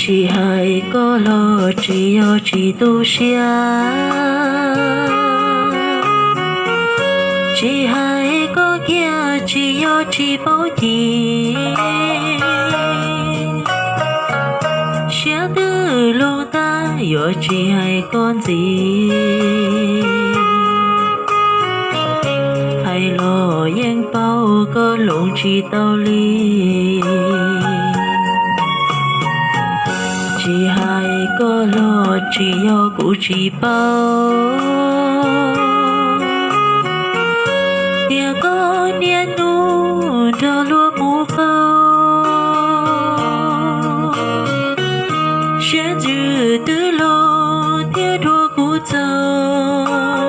Tsis hais koj los tsis yog tsis tu siab, tsis hais koj kiag tsis yog tsis paub ci. Siab twb luag tag yuav tsis hais koj ntxiv, hais los yeej paub koj hloov tsis tau li. Tsis hais koj los tsis yog kuv tsis paub, tias koj niaj hnub nrog luag mus pauj. Siab ntsws twb luag thiab dhuav kuv txaus,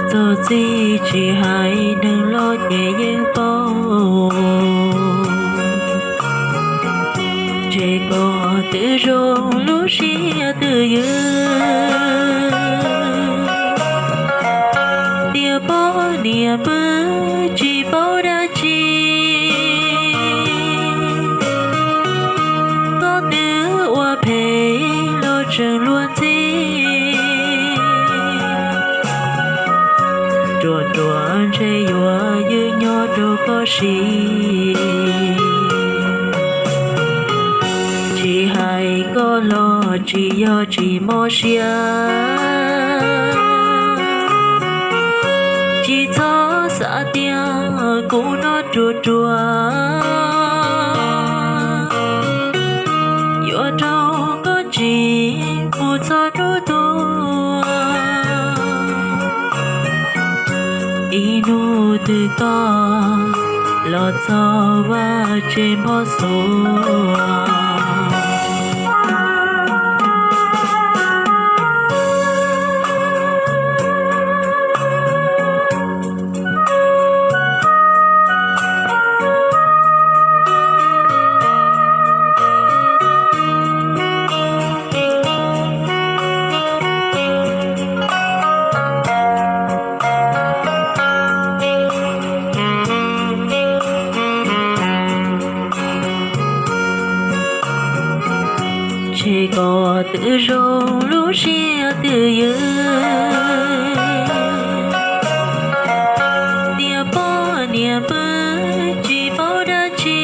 txog txij tsis hais neeg los ces yeej paub. Ntshe koj twb zoo lub siab twj ywm, tias poj niam pw tsis paub dab tsi. Koj twb ua phem los tseem luag ntxhi, ruam ruam ntshe yuav ywj nyob rau koj siv. Tsis hais koj los tsis yog tsis mob siab, tsis txhob xav tias kuv no ruam ruam, yuav raug koj tsim mus txog hnub tuag. Ib hnub twg koj los txog vaj tse npog xuas. Ntshe koj twb zoo lub siab twj ywm, tias poj niam pw tsis paub dab tsi.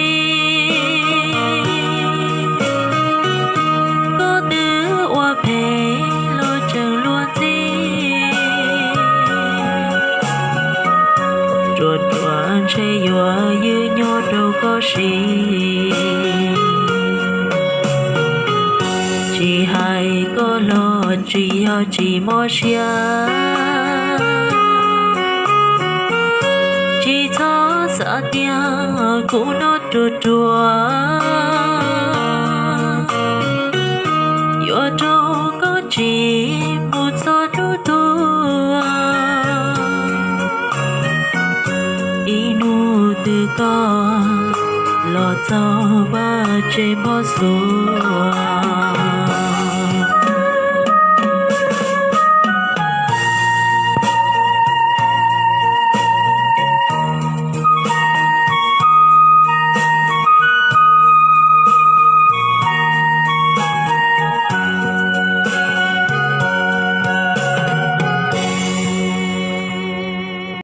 Koj twb ua phem los tseem luag ntxhi, ruam ruam ntshe yuav ywj nyob rau koj siv. Tsis hais koj los tsis yog tsis mob siab, tsis txhob xav tias kuv no ruam ruam, yuav raug koj tsim mus txog hnub tuag. Ib hnub twg koj los txog vaj tse npog xuas.